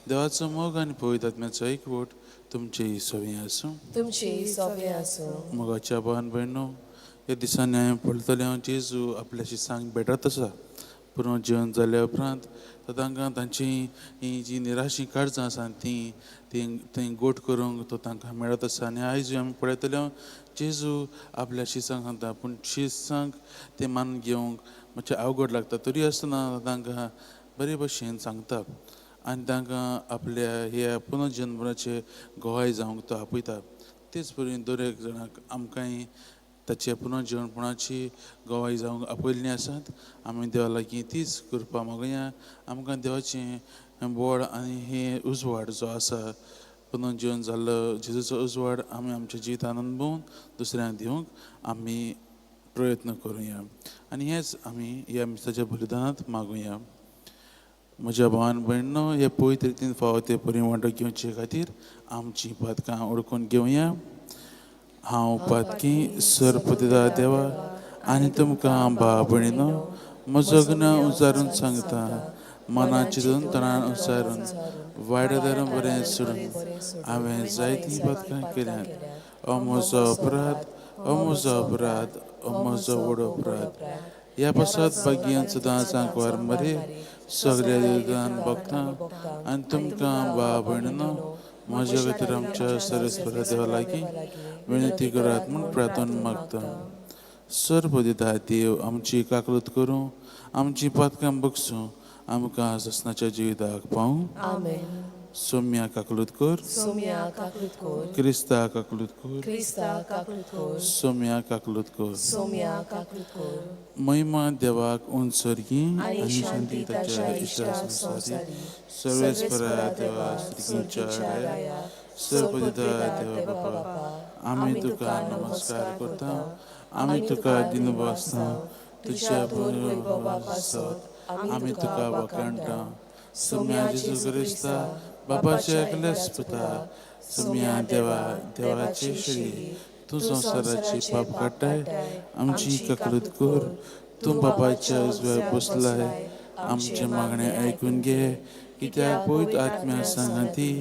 देवाचो मोग आनी पवित्र आत्म्याचो एकवट तुमचेय सवी आसूं. तुमची सोबे आसूं. मोगाच्या भावान भयणो, ह्या दिसांनी हांवें पळयतलें हांव जेजू आपल्या शिसांक भेटत आसा. पुरो जिवन जाल्या उपरांत तो तांकां तांची ही जी निराशी काळजां आसा ती ती थंय गोट करूंक तो तांकां मेळत आसा. आनी आयज आमी पळयतले हांव जेजू आपल्या शिसांक सांगता, पूण शिसांक तें मानून घेवंक मातशें अवघड लागता, तरी आसतना तांकां बरे भशेन सांगता आनी तांकां आपल्या ह्या पुनर्जन्माचे गोवाय जावंक तो आपयता. तेच परी दर एक जाणाक आमकांय ताचे पुनर्जिवनपणाची गवाय जावंक आपयल्लीं आसात. आमी देवा लागीं तीच कृपा मागुया. आमकां देवाचें बोड आनी हे उजवाड जो आसा पुनर्जिवन जाल्लो जेजूचो उजवाड आमी आमच्या जिवितान अनुभवून दुसऱ्यांक दिवंक आमी प्रयत्न करुया आनी हेंच आमी ह्या मिसाच्या बलिदानांत मागुया. म्हज्या भावान भयणो, हे पवित्र रितीन फावो ते परी वांटो घेवचे खातीर आमचीं पातकां ओळखून घेवया. हांव पातकी सरपतिदा देवा आनी तुमकां भाव भयणीनो म्हजो गुन्यांव उचारून सांगता. मना चिंतून तणान उचारून वायट धर्म बरें सोडून हांवें जायतीं पातकां केल्यांत. हो म्हजो अपराध, हो म्हजो अपराध, हो म्हजो व्हड अपराध. ह्या पासत भाग्यान सदां सांकवार मरे सगल्या देवतान भोगता आनी तुमकां भाव भयणीनो म्हज्या खातीर आमच्या सरस्परा देवा लागीं विनंती करात म्हूण प्रार्थना मागता. सर्वदिता देव आमची काकलूत करूं, आमची पातकां बगसूं, आमकां ससनाच्या जिविताक पावूं. आमेन. सोम्या काकलूत कर. सोम्या काकलूत कर. क्रिस्ता काकलूत कर. क्रिस्ता काकलूत कर. सोम्या काकलूत कर. सोम्या काकलूत कर. महिमा देवाक उंचरगी आनी शांती ताच्या इश्टा संवसारी. सर्वेस्परा देवा स्त्रीच्या राया सर्वदिता देवा बापा, आमी तुका नमस्कार करता, आमी तुका दिनवासता, तुज्या पासत आमी तुका वाखाणटा. सोम्या जेजू क्रिस्ता बापाच्या एकल्याच पुता, सोम्या देवा देवाचे श्री, तूं संवसाराची पाप काडटाय, आमची काकलूत कर. तूं बापाच्या उजव्यार बसलाय, आमचें मागणें आयकून घे, कित्याक पवित्र आत्म्या सांगाती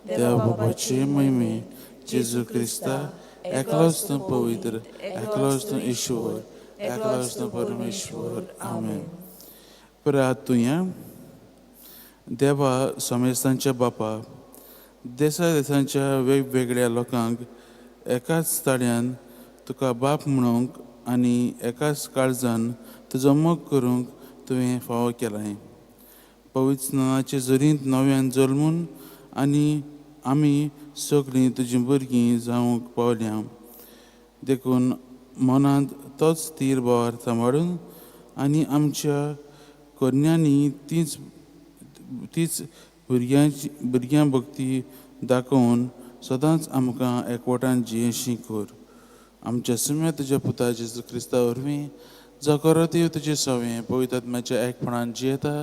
देवा बापाचे महिमे जेजू क्रिस्ता एकलोच तूं पवित्र, एकलोच तूं ईश्वर, एकलोच तूं परमेश्वर. आमेन. प्रार्थुया. देवा समेस्तांच्या बापा, देसा देसांच्या वेगवेगळ्या लोकांक एकाच ताळ्यान तुका बाप म्हणूंक आनी एकाच काळजान तुजो मोग करूंक तुवें फावो केलाय. पवित्र स्नानाचे जरींत नव्यान जल्मून आनी आमी सगळीं तुजीं भुरगीं जावंक पावल्या, देखून मनांत तोच थीर भावार्थ सांबाळून आनी आमच्या करण्यांनी तीच तीच भुरग्यांची भुरग्यां भक्ती दाखोवन सदांच आमकां एकवटान जियेशी कर. आमच्या सुम्या तुज्या पुता जेजू क्रिस्ता वरवीं, जो करतीव तुजे सवें पवित्र आत्म्याच्या एकपणान जियेता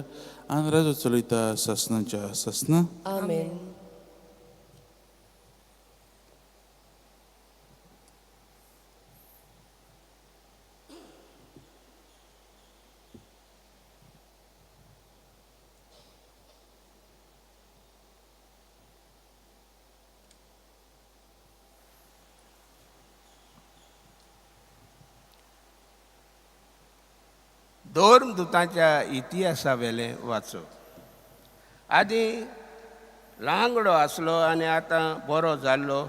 आनी राजो चलयता सासनाच्या सासना. आमेन. धर्मदुतांच्या इतिहासावेलें वाचप. आदी लांगडो आसलो आनी आतां बरो जाल्लो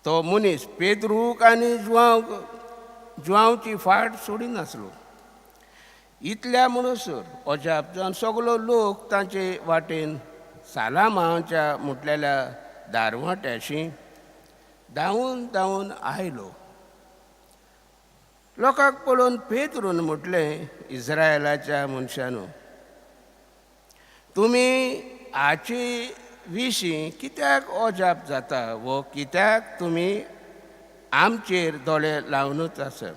तो मनीस पेद्रूक आनी जुवांवची फाट सोडिनासलो. इतल्या म्हणसर अजाप जावन सगलो लोक तांचे वाटेन सालामांच्या म्हटलेल्या दारवाट्याशी धांवून धांवून आयलो. लोकांक पळोवन पेद्रून म्हटलें, इस्रायलाच्या मनशानू, तुमी हाचे विशीं कित्याक अजाप जाता वो कित्याक तुमी आमचेर दोळे लावनूच आसा?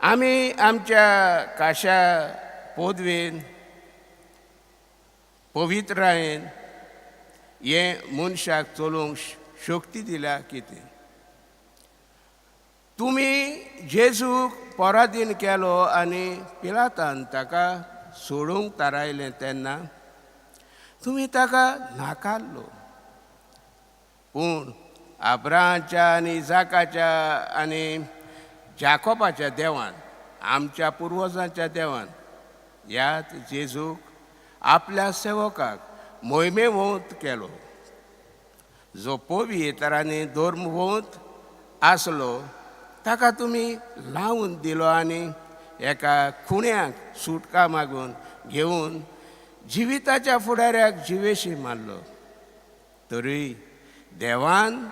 आमी आमच्या काशा पोदवेन पवित्रायेन हे मनशाक चलोवंक शक्ती दिल्या कितें? तुमी जेजूक पराधीन केलो आनी पिलातान ताका सोडूंक थारायलें तेन्ना तुमी ताका नाकारलो. पूण अब्राहामाच्या आनी इजाकाच्या आनी जाकोबाच्या देवान, आमच्या पुर्वजांच्या देवान ह्याच जेजूक आपल्या सेवकाक मोहिमेवंत केलो, जो पवित्र आनी धर्मवंत आसलो ताका तुमी लावन दिलो आनी एका खुण्याक सुटका मागून घेवन जिविताच्या फुडाऱ्याक जिवेशी मारलो. तरी देवान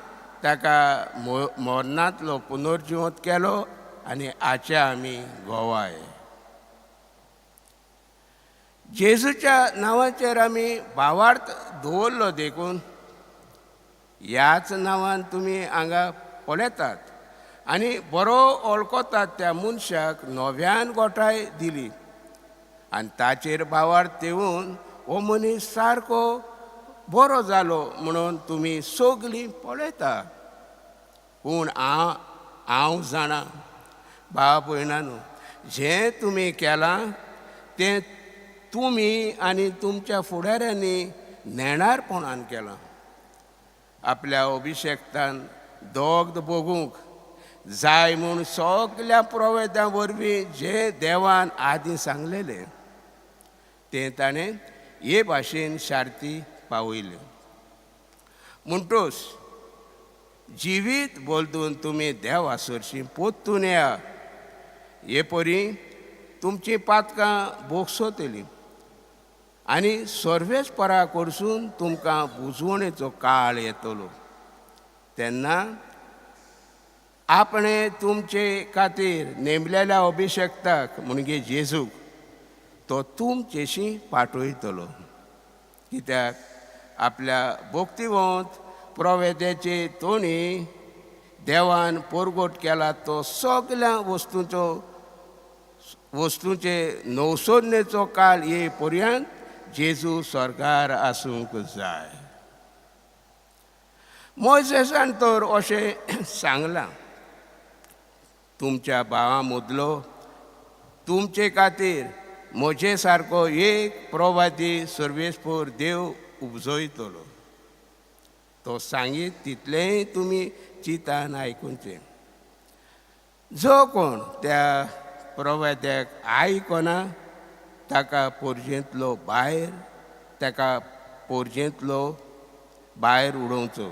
ताका मरणांतलो पुनर्जिवंत केलो आनी आच्या आमी गोवाय. जेजूच्या नांवाचेर आमी भावार्थ दवरलो देखून ह्याच नांवान तुमी हांगा पळयतात आनी बरो वळखतात त्या मनशाक नव्यान गोठाय दिली आनी ताचेर भावार्थ तेवून हो मनीस सारको बरो जालो म्हणून तुमी सगळीं पळयता. पूण हांव जाणा भाव भयणांनो, जें तुमी केलां तें तुमी आनी तुमच्या फुडाऱ्यांनी नेणारपणान केलां. आपल्या अभिशेक्तान दोग भोगूंक जाय म्हूण सगल्या प्रोवेदां वरवीं जें देवान आदीं सांगलेलें तें ताणें हे भाशेन शार्ती पावयलें. म्हणटूच जिवीत बदलून तुमी देवा सरशीं पोत्तून येया, हे परी तुमचीं पातकां भोगसतलीं आनी सर्वेस्परा कडसून तुमकां बुजवणेचो काळ येतलो. तेन्ना आपणें तुमचे खातीर नेमलेल्या अभिशेक्ताक म्हणजे जेजूक तो तुमचेशी पाठयतलो. कित्याक आपल्या भक्तिवंत प्रोवेद्याचे तोणी देवान परगट केला तो सगल्या वस्तूंचे नवसोदनेचो काळ ये पर्यंत जेजू स्वर्गार आसूंक जाय. मोयजेसान तर अशें सांगलां, तुमच्या भावां मदलो तुमचे खातीर म्हजे सारको एक प्रवादी सर्वेस्पर देव उपजयतलो, तो सांगीत तितलेंय तुमी चिंतान आयकुचें. जो कोण त्या प्रवाद्याक आयकना ताका पोरजेंतलो भायर उडोवचो.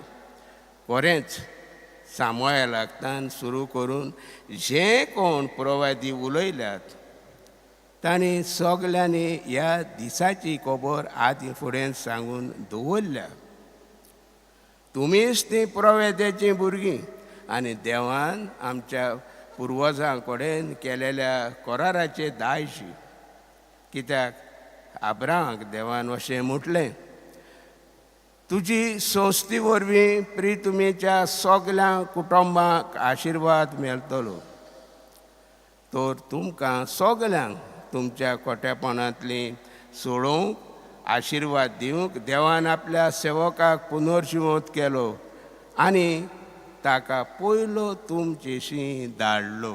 खरेंच सामोयलाकतान सुरू करून जे कोण प्रवादी उलयल्यात तांणी सगल्यांनी ह्या दिसाची खबर आदीं फुडें सांगून दवरल्या. तुमीच ती प्रवेद्याचीं भुरगीं आनी देवान आमच्या पुर्वजां कडेन केलेल्या कराराचे दायजी. कित्याक अब्राहामाक देवान अशें म्हटलें, तुजी संस्थी वरवीं प्रितुमेच्या सगल्या कुटुंबाक आशिर्वाद मेळटलो. तर तुमकां सगल्यांक तुमच्या खोटेपणांतलीं सोडोवंक आशिर्वाद दिवंक देवान आपल्या सेवकाक पुनर्जिवंत केलो आनी ताका पयलो तुमचेशी धाडलो.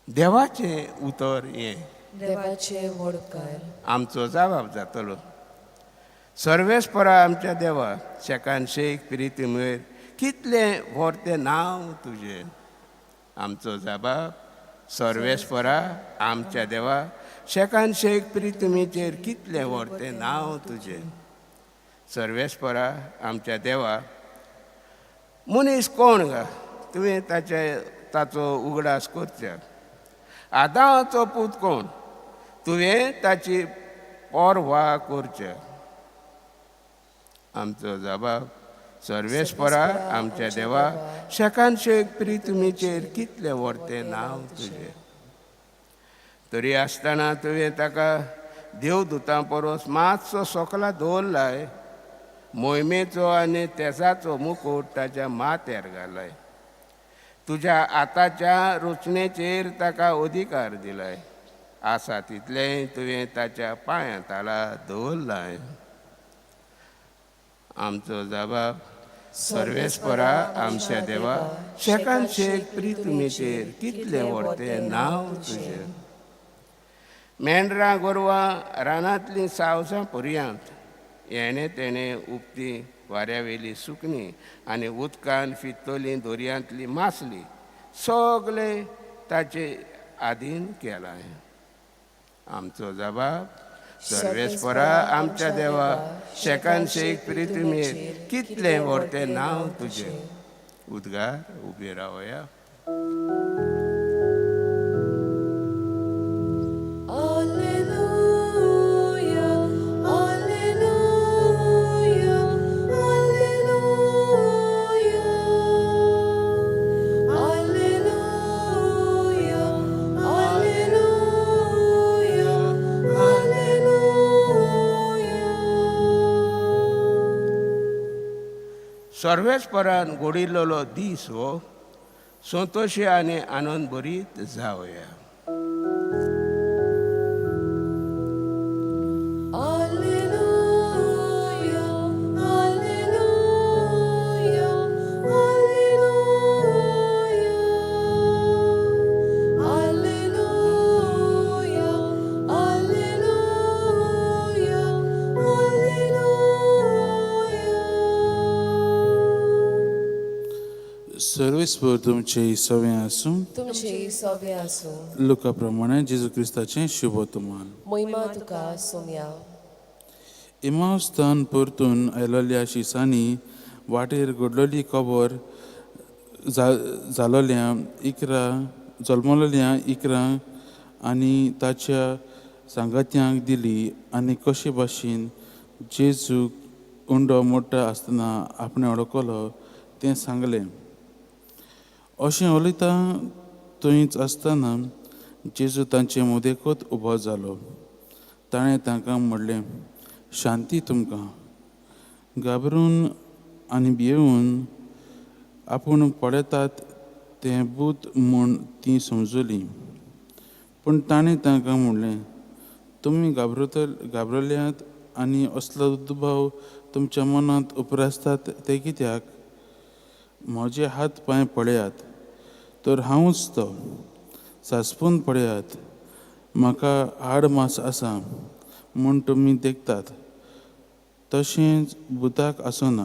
देवाचें उतर हें. देवाचे व्हडकार. आमचो जबाब जातलो. सर्वेस्परा आमच्या देवा, शेकान शेक प्रितीमेर कितलें व्हरतें नांव तुजें. आमचो जबाब सर्वेस्परा आमच्या देवा, शेकान शेक प्रितुमेचेर कितलें व्हरतें नांव तुजें. सर्वेस्परा आमच्या देवा, मनीस कोण गा तुवें ताचो उगडास करच्या. आदांचो पूत कोण तुवें ताची पर्वा करच्या. आमचो जबाब सर्वेस्परा आमच्या देवा, शेकान शेक प्रितुमेचेर कितलें व्हरतें नांव तुजें. तरी आसतना तुवें ताका देवदूतां परस मातसो सोकला दवरलाय, मोहिमेचो आनी तेजाचो मुकूट ताच्या माथ्यार घालाय, तुज्या आताच्या रचनेचेर ताका अधिकार दिलाय, आसा तितलेंय तुवें ताच्या पांयां ताला दवरलाय. आमचो जबाब सर्वेस्परा आमच्या देवा, शेकान शेक प्रितुमेचेर कितलें व्हडतें नांव तुजें. मेंढरां गोरवां रानांतलीं सावजां पर्यांत हेणें तेणें उपती वाऱ्यावेली सुकणीं आनी उदकान फित्तली दर्यांतली मासली सगळें ताचे आदीन केलां. आमचो जबाब सर्वेस्परा आमच्या देवा, शेकान शेक प्रितुमेर कितलें व्हडतें नांव तुजें. उद्गार उबे रावया. Alleluia, Alleluia, Alleluia, Alleluia, Alleluia, Alleluia. सर्वेस्परान घडिल्लो दीस हो संतोशी आनी आनंद भरीत जावया. Alleluia, Alleluia, Alleluia, Alleluia, Alleluia, Alleluia. सर्वेस्पर तुमचे सवें आसूं. तुमचे सोबे आसूं. लुका प्रमाणे जेजू क्रिस्ताचें शुभतमान. मोहिमा तुका सोम्या. इमावस्थान परतून आयलोल्या शिसांनी वाटेर घडलोली खबर जालोल्या 11 जल्मलोल्या 11 आनी ताच्या सांगात्यांक दिली आनी कशे भाशेन जेजूक उंडो मोडटा आसतना आपणें वळखलो तें सांगलें. अशें उलयता थंयच आसतना जेजू तांचे मदेकूच उबो जालो. ताणें तांकां म्हणलें, शांती तुमकां. घाबरून आनी भियेवन आपूण पळयतात तें भूत म्हूण तीं समजलीं. पूण ताणें तांकां म्हणलें, तुमी घाबरल्यात आनी असलो दुबाव तुमच्या मनांत उप्रासतात ते कित्याक? म्हजे हात पांय पळयात, तर हांवूच तो. सांसपून पळयात, म्हाका हाड मांस आसा म्हूण तुमी देखतात, तशेंच भुताक आसना.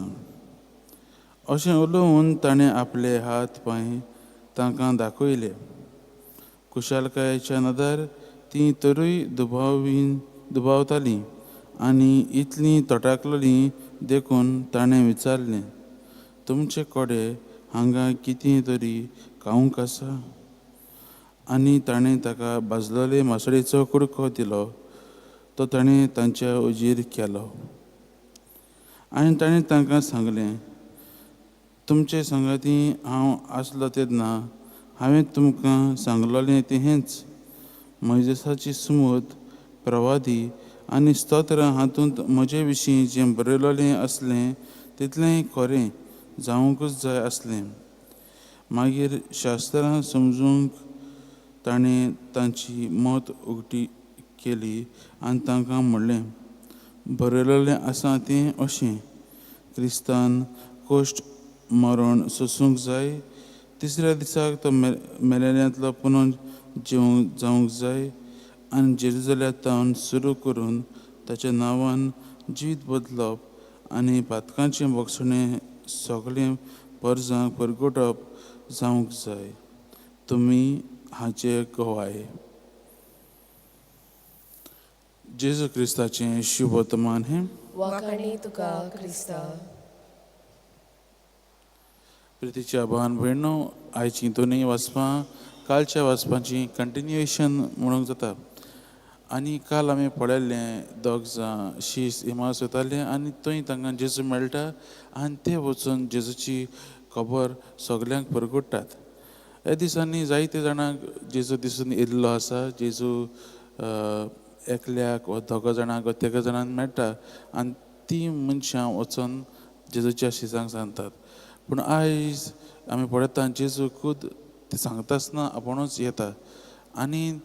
अशें उलोवन ताणें आपले हात पांय तांकां दाखयले. खुशालकायेच्या नदर तीं तरूय दुबावतालीं आनी इतलीं तटाकलेलीं देखून ताणें विचारलें, तुमचे कडेन हांगा कितें तरी खावंक आसा? आनी ताणें ताका भाजलेले मासळेचो कुडको दिलो. तो ताणें तांच्या उजीर केलो. आनी ताणें तांकां सांगलें, तुमचे संगाती हांव आसलो तेन्ना हांवें तुमकां सांगलोलें तें हेंच. मोयजेसाची सुमूत, प्रवादी आनी स्तोत्रां हातूंत म्हजे विशीं जें बरयलोलें आसलें तितलेंय खरें जावंकूच जाय आसलें. मागीर शास्त्रां समजूंक ताणें तांची मत उगटी केली आनी तांकां म्हणलें, बरयलोलें आसा तें अशें, क्रिस्तान कश्ट मरण सोसूंक जाय, तिसऱ्या दिसाक तो मेलेल्यांतलो पुनः जिवंक जावंक जाय आनी जेरुजलेमांत सुरू करून ताच्या नांवान जिवीत बदलप आनी पातकांचें भोगसणें सगळें परजांक परगटप जावंक जाय. तुमी हाचे गवाय. जेजू क्रिस्ताचें शुभवर्तमान हें. वाखाणी तुका क्रिस्ता. प्रितीच्या भावान भयणो, आयचीं दोनूय वाचपां कालच्या वाचपाची कंटिन्युएशन म्हणूंक जाता. आनी काल आमी पळयल्लें दोग जाण शीस इमास वताले आनी थंय तांकां जेजू मेळटा आनी ते वचून जेजूची खबर सगल्यांक परगट्टात. ह्या दिसांनी जायते जाणांक जेजू दिसून येयल्लो आसा. जेजू एकल्याक वा दोगा जाणांक वा तेगा जाणांक मेळटा आनी तीं मनशां वचून जेजूच्या शिसांक सांगतात. पूण आयज आमी पळयता जेजू खूद ते सांगता आसतना आपुणूच येता आनी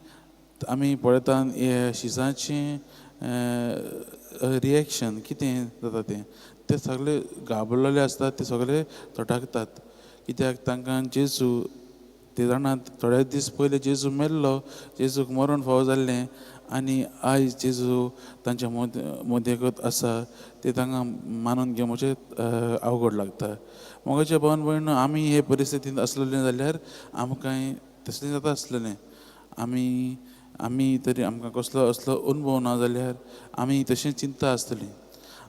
आमी पळयता हे शिसांचें रिएक्शन कितें जाता तें. ते सगळे घाबरलेले आसतात, ते सगळे तटाकतात, कित्याक तांकां जेजू ते जाणात थोडे दीस पयले जेजू मेल्लो, जेजूक मरण फावो जाल्लें आनी आयज जेजू तांच्या मदेगत आसा, ते तांकां मानून घेवंक मातशें अवघड लागता. मोगाच्या भावन भयण, आमी हे परिस्थितींत आसलेले जाल्यार आमकांय तसलें जाता आसलेलें. आमी आमी तरी आमकां कसलो असलो अनुभव ना जाल्यार आमी तशें चिंता आसतली.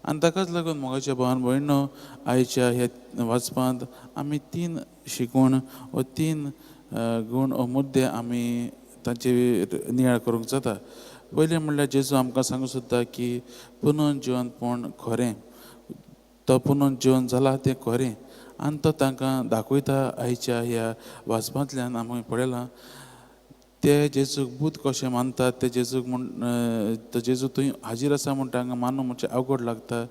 आनी ताकाच लागून मोगाच्या भावन भयणो, आयच्या ह्या वाचपांत आमी तीन शिकवण व तीन गूण व मुद्दे आमी तांचे नियाळ करूंक जाता. पयलें म्हणल्यार जेजू आमकां सांगूंक सोदता की पुनर्जिवनपण खरें, तो पुनर्जिवन जाला तें खरें, आनी तो तांकां दाखयता. आयच्या ह्या वाचपांतल्यान आमी पळयलां ते जेजूक बूत कशें मानतात, ते जेजूक म्हूण तो जेजू थंय हाजीर आसा म्हूण तांकां मानूंक मातशें अवघड लागता.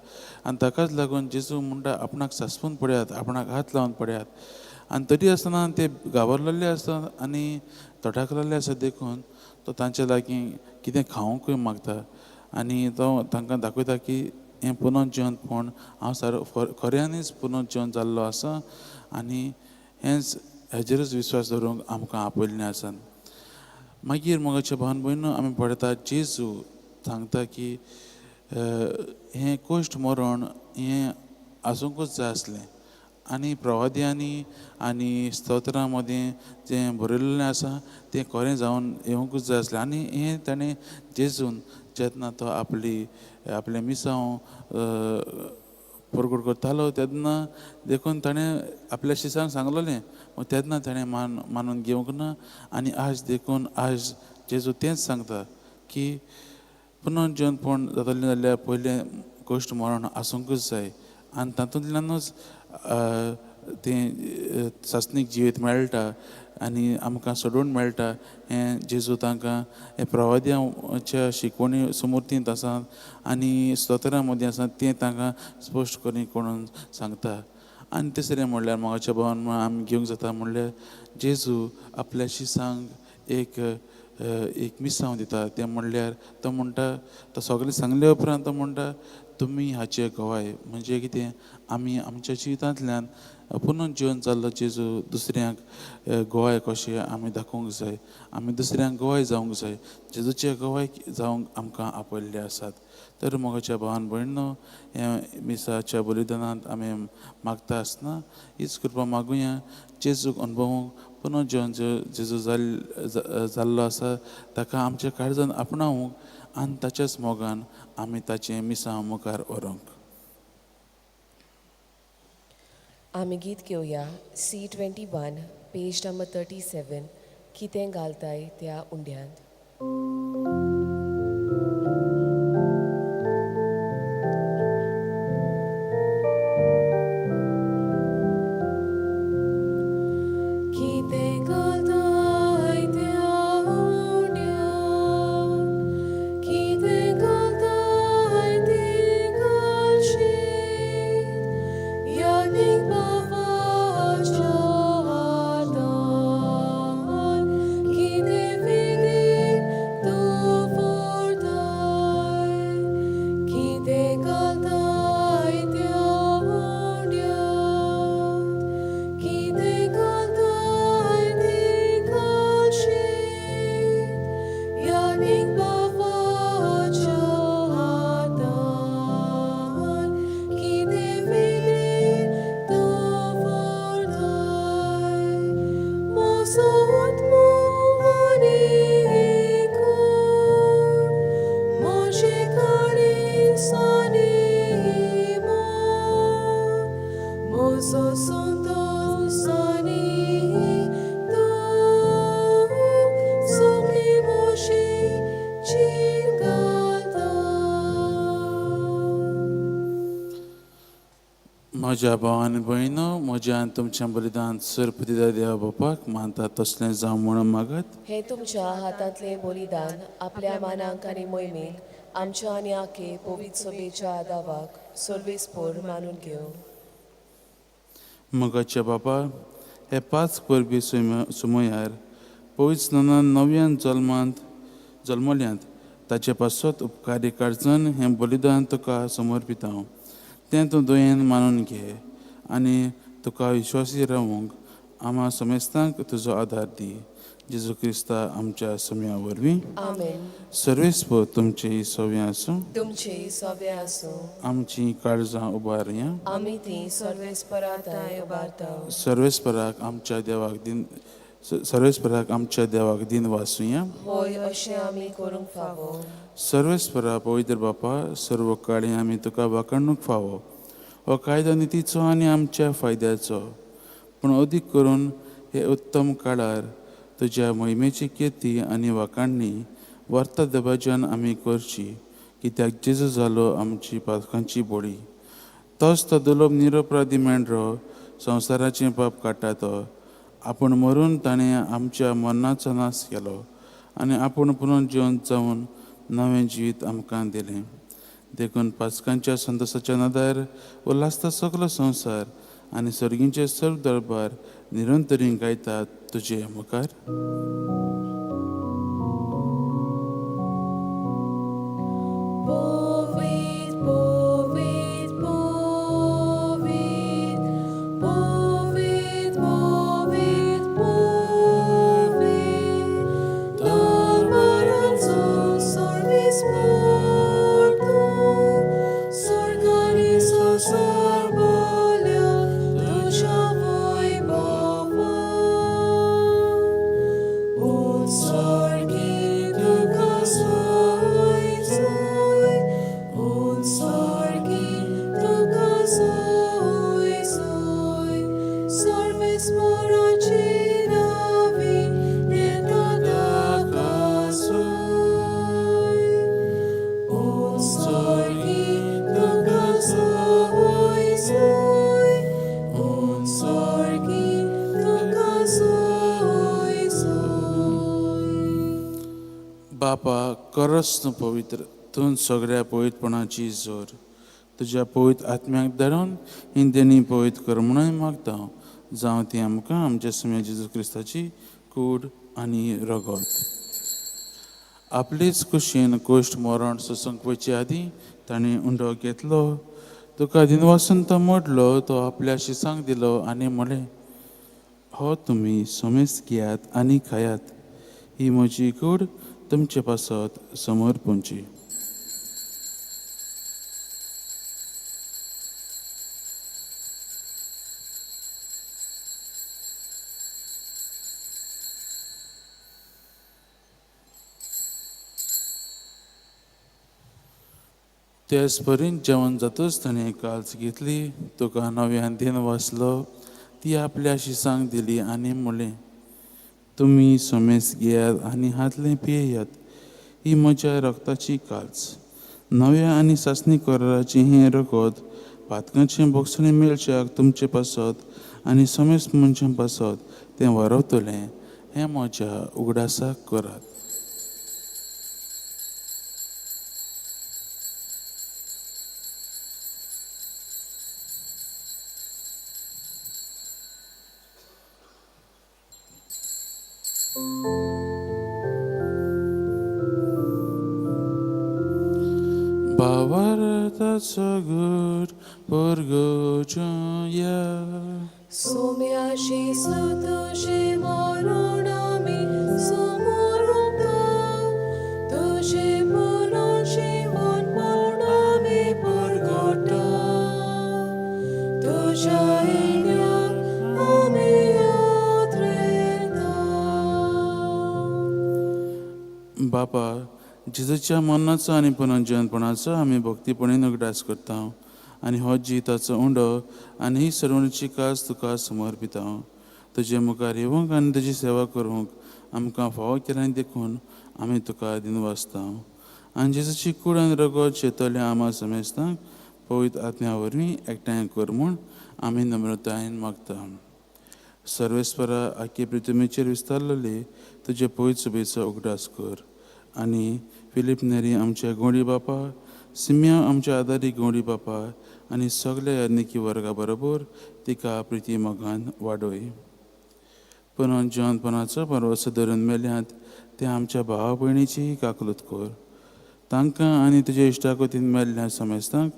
आनी ताकाच लागून जेजू म्हणटा आपणाक सासपून पळयात, आपणाक हात लावन पळयात. आनी तरी आसतना ते घाबरलेले आसता आनी तटाकलेले आसा, देखून तो तांचे लागीं कितें खावंकूय मागता आनी तो तांकां दाखयता की हें पुनर्जिवनपण हांव सार खऱ्यांनीच पुनर्जिवन जाल्लो आसा आनी हेंच हेजेरूच विस्वास दवरूंक आमकां आपयल्लें आसा. मागीर मोगाच्या भावन भयण, आमी पळयता जेजू सांगता की हें कोश्ट मरण हें आसूंकूच जाय आसलें आनी प्रवाद्यांनी आनी स्तोत्रां मदीं जें बरयल्लें आसा तें खरें जावन येवंकूच जाय आसलें. आनी हें ताणें जेजून जेन्ना तो आपली आपलें मिसांव परगट करतालो तेन्ना देखून ताणें आपल्या शिसांक सांगलेलें, तेन्ना ताणें मानून घेवंक ना. आनी आज देखून आज जेजू तेंच सांगता की पुनर्जिवनपण जातलें जाल्यार पयलें कश्ट मरण आसूंकूच जाय आनी तातूंतल्यानूच तें सासणीक जिवीत मेळटा आनी आमकां सोडून मेळटा. हें जेजू तांकां हें प्रवाद्यांच्या शिकवणी सुमुर्तींत आसा आनी स्तोत्रां मदीं आसा तें तांकां स्पश्ट करून करून सांगता. आनी तिसरें म्हणल्यार मोगाच्या भावान आमी घेवंक जाता म्हणल्यार जेजू आपल्या शिसांक एक एक मिसांव दिता. तें म्हणल्यार तो म्हणटा, तो सगळें सांगले उपरांत तो म्हणटा तुमी हाचे गवाय. म्हणजे कितें, आमी आमच्या जिवितांतल्यान पुनर्जिवन जाल्लो जेजू दुसऱ्यांक गवाय कशें आमी दाखोवंक जाय, आमी दुसऱ्यांक गवाय जावंक जाय, जेजूचे गवाय जावंक आमकां आपयल्ले आसात. तर मोगाच्या भावान भयणो, ह्या मिसाच्या बलिदानांत आमी मागता आसतना हीच कृपा मागुया जेजूक अनुभवूंक पुनर्जिवन जेजू जाल्लो आसा ताका आमच्या काळजान आपणावूंक आनी ताच्याच मोगान आमी ताचें मिसां मुखार व्हरूंक. आमी गीत घेवया C21 page number 37, कितें घालताय त्या उंड्यांत. कितें घालताय त्या उंड्यांत, कितें घालताय तें घालशीत, यादीक बाबाच्या हातान, कितें फिरीन तूं फोडताय, कितें घालताय त्या उंड्यांत, कितें घालताय तें घालशीत, यादीक बाबाच्या हातान, कितें फिरीन तूं फोडताय, म्हजो आत्मो आनी कूड, म्हजें काळीज आनी मन, म्हजो संतोस आनी तूं, सगळी म्हजी जीण घालता. म्हज्या भाव आनी भयणो, म्हज्या आनी तुमच्या बलिदान सर्पदिदा देवा बापाक मानता तसलें जावं म्हणून मागत. हे तुमच्या हातांतलें बलिदान आपल्या मानांक आनी मोहिमेक आमच्या आनी आखे पवित्र सभेच्या आदावाक सर्वेस्पोर मानून घेवं. मोगाच्या बापा, हे 5 परबी सुमयार पवित्र ननान नव्यान जल्मल्यांत ताचे पासत उपकारी काळजान हें बलिदान तुका समर्पिता हांव. तें तूं दयेन मानून घे आनी तुका विश्वासी रावूंक आमा समेस्तांक तुजो आदार दी. जेजू क्रिस्ता आमच्या सम्या वरवीं. आमेन. सर्वेस्पर तुमची सव्या आसूं. तुमचे सोबे आसूं. आमची काळजां उबारया. आमी ती सर्वेस्पराताय उबारता. सर्वेस्पराक आमच्या देवाक दिन सर्वेस्पराक आमच्या देवाक दिन वासुया. होय, अशें आमी करूंक फावो. सर्वेस्परा पवित्र बापा, सर्व काळी आमी तुका वाखाणूंक फावो. हो कायदो नितीचो आनी आमच्या फायद्याचो, पूण अदीक करून हे उत्तम काळार तुज्या मोहिमेची किर्ती आनी वाखाणणी वार्ता दबाज्यान आमी करची, कित्याक जेजू जालो आमची पातकांची बळी. तोच तो दुर्लभ निरपराधी मेंढरो संवसाराचें पाप काडटा तो आपूण मरून ताणें आमच्या मरणाचो नाश केलो आनी आपूण पुनर्जिवन जावन नवें जिवीत आमकां दिलें. देखून पाचकांच्या संतोशाच्या नदर उल्हासता सगलो संवसार आनी सर्गींचे सर्व दरबार निरंतरी गायतात तुजे मुखार. Povit, povit, povit, povit, povit, povit, Dormaranzo sorvis mortu, sorganizo sorbolio, tuja voi bovo. Un sorgi duca soi soi, un sorgi duca soi soi, sorves moracinavi, neta soi. Un sorgi duca soi soi, un sorgi duca soi soi. बापा, करस तूं पवित्र, तूं सगळ्या पवित्रपणाची जोर. तुज्या पवित्र आत्म्याक धाडून ही देणी पवित्र कर म्हणून मागता, जावं ती आमकां आमच्या सम्या जेजू क्रिस्ताची कूड आनी रगत. आपलेच कुशीन कोश्ट मरण सोसूंक वचचे आदीं ताणें उंडो घेतलो, तुका दिनवासून तो मोडलो, तो आपल्या शिसांक दिलो आनी म्हणलें, हो तुमी समेस्त घेयात आनी खायात, ही म्हजी कूड तुमचे पासत समर्पणची. त्याच परीन जेवण जातच ताणें काल्स घेतली, तुका नव्यान दिन वाचलो, ती आपल्या शिसांक दिली आनी म्हणलें, तुमी समेस्त घेयात आनी हातलें पियेयात, ही म्हज्या रक्ताची काल्स, नव्या आनी सासणी कराराची हें रगत पातकांचें बोगसणें मेळच्याक तुमचे पासत आनी समेस्त मनशां पासत तें वारवतलें, हें म्हज्या उगडासाक करात. भावार्थाचो गुर परगोचया. सोम्याशी तुझे मरण आमी समोरता, तुझे पुनर्जीवन म्हण आमी परगटा, तुज्या येण्याक आमी यात्रेता. बापा, जेजूच्या मरणाचो आनी पुनर्जीवनपणाचो आमी भक्तीपणेन उगडास करता आनी हो जिविताचो उंडो आनी ही सर्वणीची कास तुका समर्पिता. तुजे मुखार येवंक आनी तुजी सेवा करूंक आमकां फावो केल्या देखून आमी तुका दिनवासता. आनी जेजूची कूड आनी रगत शेतल्या आमा समेस्तांक पवित्र आत्म्या वरवीं एकठांय कर म्हूण आमी नम्रतायेन मागता. सर्वेस्परा, आख्खे पृथ्वीचेर विस्तारलेले तुजे पवित्र सभेचो उगडास कर आनी फिलीप नेरी आमच्या गोंडी बापा, सिम्या आमच्या आदारी गोंडी बापा आनी सगल्या याज्ञिकी वर्गा बरोबर तिका प्रिती मोगान वाडय. पुनर्जीवनपणाचो परवसो धरून मेल्यात ते आमच्या भावा भयणीची काकलूत कर. तांकां आनी तुज्या इश्टागतीन मेल्ल्या समेस्तांक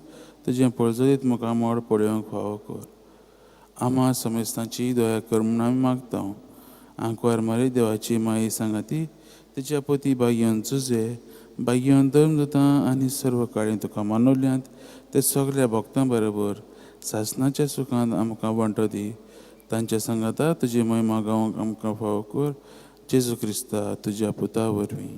तुजें पळजलीत मुखामळ पळोवंक फावो कर. आमा समेस्तांची दया कर म्हूण आमी मागता. आंकवार मारी देवाची माई सांगाती तिच्या पती भाग्यान जुजे भाग्यान धर्मदूतां आनी सर्व काळी तुका मानवल्यांत ते सगल्या भक्तां बरोबर सासणाच्या सुखांत आमकां वांटो दी. तांच्या सांगाता तुजी महिमा गावंक आमकां फावो कर. जेजू क्रिस्ता तुज्या पुता वरवीं.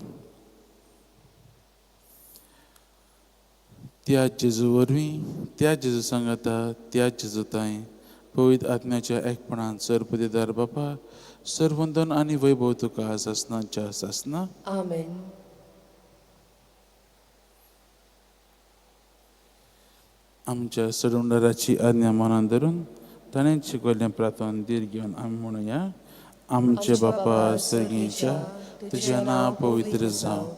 त्या जेजू वरवीं, त्या जेजू सांगाता, त्या जेजू तांय पवित्र आत्म्याच्या एकपणान सर्वपदेदार बापा, सर्वंदन आनी वैभव तुका सासणाच्या सासना. आमेन. आमच्या सरुंडराची आज्ञा मनान धरून ताणें शिकवल्लें प्रार्थन धीर घेवन आमी म्हणुया. आमचे बापा सर्गीच्या, तुजें नांव पवित्र जावं,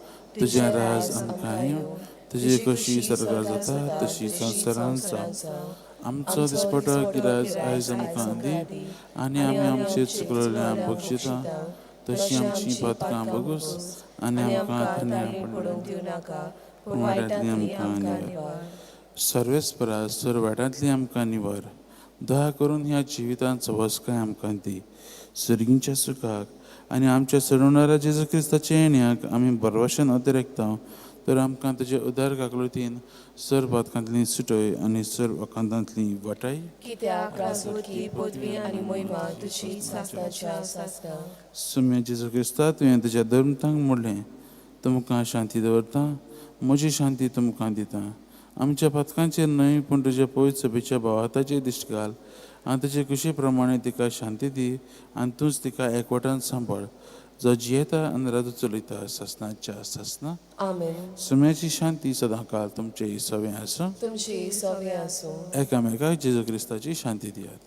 तुजें राज आमकां येवं, तुजी कशी सरकार जाता तशी संवसारांत जावं. आमचो दिसपटो गिराज आयज आमकां दी आनी आमी आमचे चुकलेल्या बक्षिता तशी आमची पातकां बगूस आनी आमकां ताणी पडूंक दिवं नाका, पूण वायटांतली वायटांतली आमकां आमकां निवार. निवार. सर्वेस्परा सर वायटांतली आमकां निवार. दया करून ह्या जिवितांत सवसकाय आमकां दी. सर्गींच्या सुखाक आनी आमच्या सडवणारा जेजू क्रिस्ताच्या येण्याक आमी बरवशान अतिरेकता तर आमकां तुजे उदार काकलुतीन सर पातकांतली सुटय आनी सर वखांतांतली वाटाय. कित्याक राजवटकी पदवी आनी मोहिमा तुजी सासणाच्या सासणा. सुम्या जेजू क्रिस्ता, तुवें तुज्या धर्मतांक म्हणलें, तुमकां शांती दवरता, म्हजी शांती तुमकां दिता. आमच्या पातकांचेर न्हय पूण तुज्या पवित्र सभेच्या भावाताचेर दिश्ट घाल आनी तुजे कुशी प्रमाणे तिका शांती दी आनी तूंच तिका एकवटान सांबाळ, जो जियेता आनी राजू चलयता सासणाच्या सासना. आमेन. सुम्याची शांती सदांकाल तुमचे सवें आसूं. तुमची सवे आसूं. एकामेकाक जेजू क्रिस्ताची शांती दियात.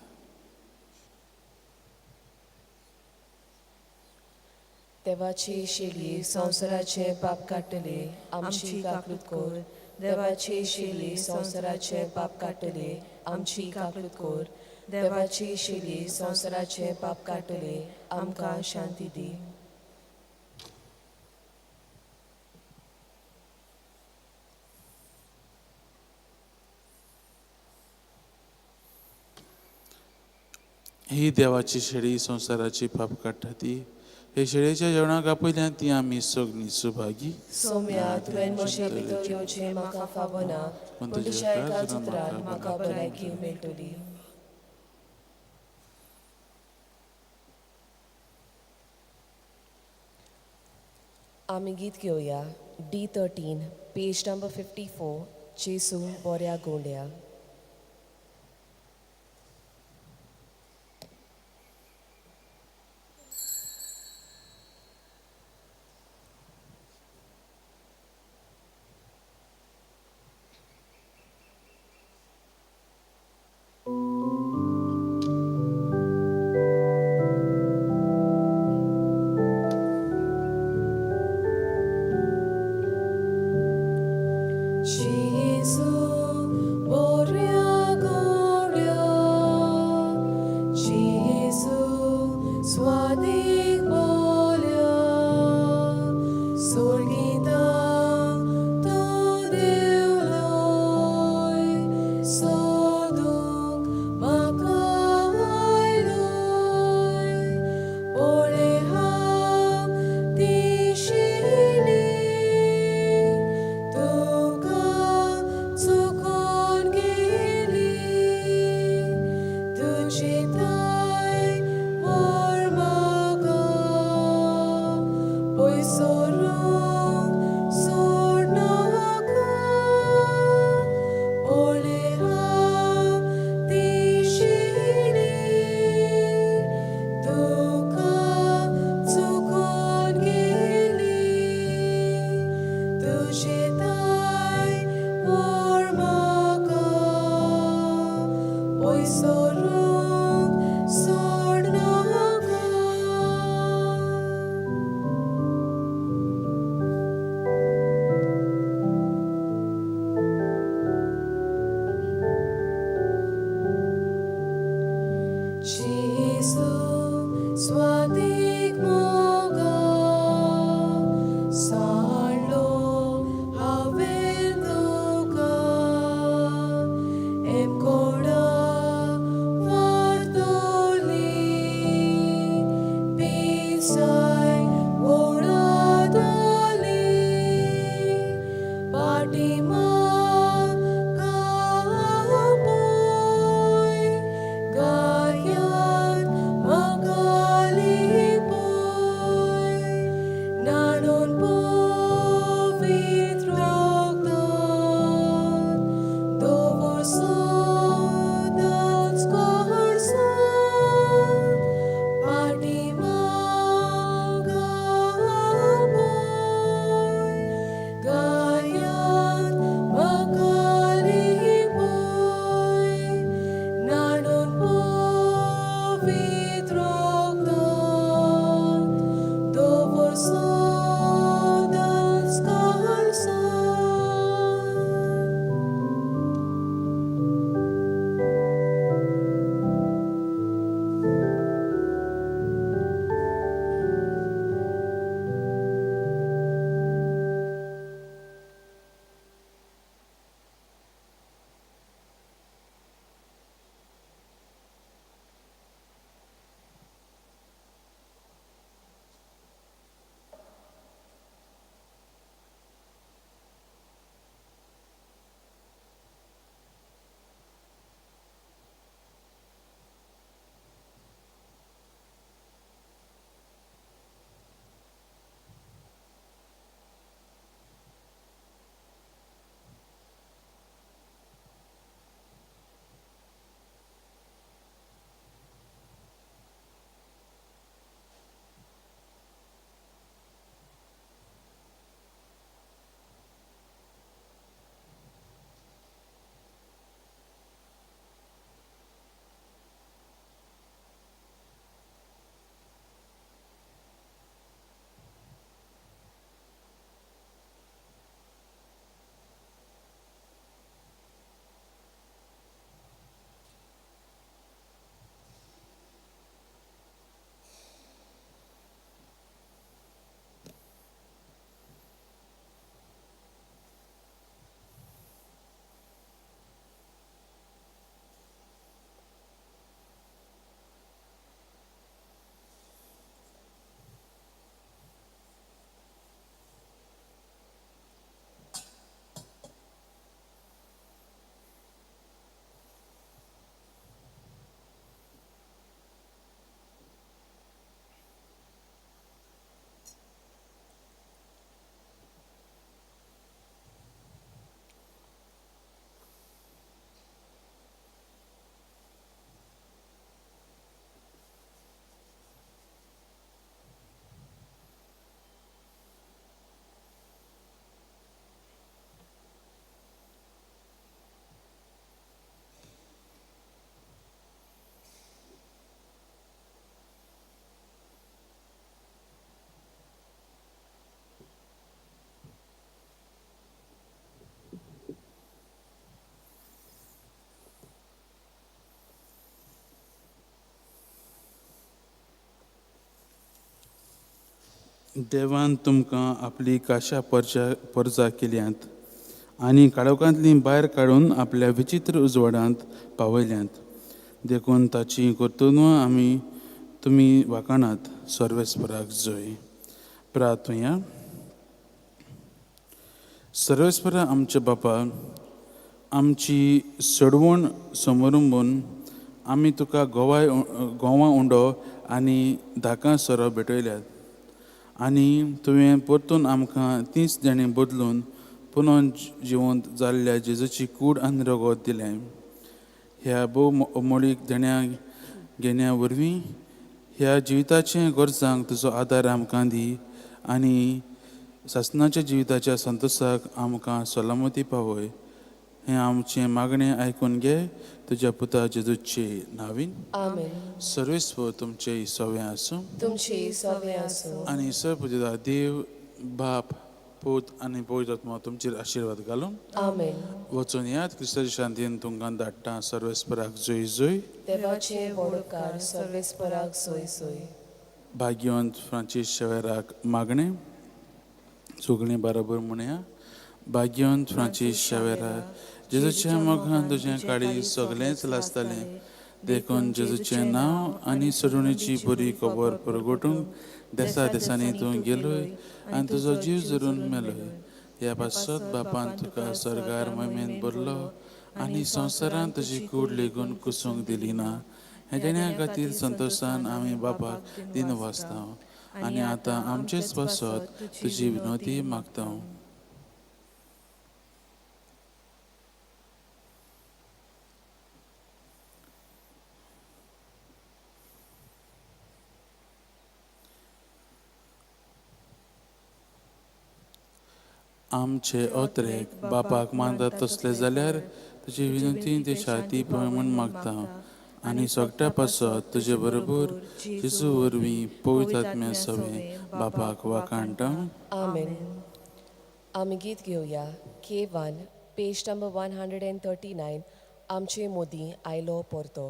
देवाची शेली संवसाराचें पाप काडटली, आमची काकूत कर. देवाची शेली संवसाराचें पाप काडटली, आमची काकूत कर. देवाची शेली संवसाराचें पाप काडटली, आमकां शांती दी. ही देवाची शेळी संवसाराची पाप काडटा ती हे शेळयेच्या जेवणाक आपयल्यान ती आमी सगळीं सुभागी. सोम्या, तुवें म्हजे भितर येवचें म्हाका फावना, पूण तुज्या एका उतरान म्हाका भलायकी मेळटली. आमी गीत घेवया D 13, page number 54, जेजू बोऱ्या गोंड्या. जेजू बोऱ्या गोंड्या, जेजू स्वादीक बोल्या, सोर्गिता तूं देवलोय, सोदूंक म्हाका आयलोय, पळय हांव ती शिली, तुका चुकोन गेली, तुजी ताय व्हर म्हाका, पयस सरूंक सोडनाका, पळय हांव ती शिली, तुका चुकोन गेली, तुजी ताय व्हर म्हाका, पयस सरूंक सोडनाका. देवान तुमकां आपली काशा परजा केल्यांत आनी काळोखांतली भायर काडून आपल्या विचित्र उजवाडांत पावयल्यांत देखून ताची कर्तुत्वां आमी तुमी वाखाणात सर्वेस्पराक जोय प्रार्थुया. सर्वेस्परा आमच्या बापा आमची सडवण समरुंबून आमी तुका गोवा उंडो आनी धाका सोरो भेटयल्यात आनी तुवें परतून आमकां तीच देणें बदलून पुनोन जिवंत जाल्ल्या जेजूची कूड आनी रगत दिलें. ह्या भोव अमोळीक देण्या घेण्या वरवीं ह्या जिविताचे गरजांक तुजो आदार आमकां दी आनी सासणाच्या जिविताच्या संतोशाक आमकां सलामती पावय. हें आमचें मागणें आयकून घे तुज्या पुता जेजूचे नावीन. आमेन. सर्वेस्पर तुमचें सवें आसूं. तुमची सवे आसूं. आनी सर्वपुजेता देव बाप पूत आनी पवित्र आत्मा तुमचेर आशिर्वाद घालूं. आमेन. वचून यात क्रिस्ताच्या शांतीन तुमकां धाडटा. सर्वेस्पराक जोय जोय. देवाचे व्हड सर्वेस्पराक सोय सोय. भाग्यवंत फ्रांसीस शेवेराक मागणें. सगळीं बरोबर म्हणया. भाग्यवंत फ्रांसीस शेवेरा जेजूच्या मोगान तुजें काळीज सगळेंच लासतालें देखून जेजूचें नांव आनी सडवणेची बरी खबर परगटूंक देसा देसांनी तूं गेलोय आनी तुजो जीव जरून मेलोय. ह्या पासत बापान तुका सर्गार महिमेन भरलो आनी संवसारांत तुजी कूड लेगून कुसूंक दिली ना. हें देण्या खातीर संतोशान आमी बापाक दिन वाचता आनी आतां आमचेच पासत तुजी विनोती मागता. आमचे ओत्रेक बापाक मानतात तसले जाल्यार तुजी विनंती ते शांती पळय म्हूण मागता आनी सगळ्या पासत तुजे बरोबर जेजू वरवीं पवित्र आत्म्या सवें बापाक वाखाणटा. आमेन. आमी गीत घेवया K 1 page number 139. आमचे मोदी आयलो परतो.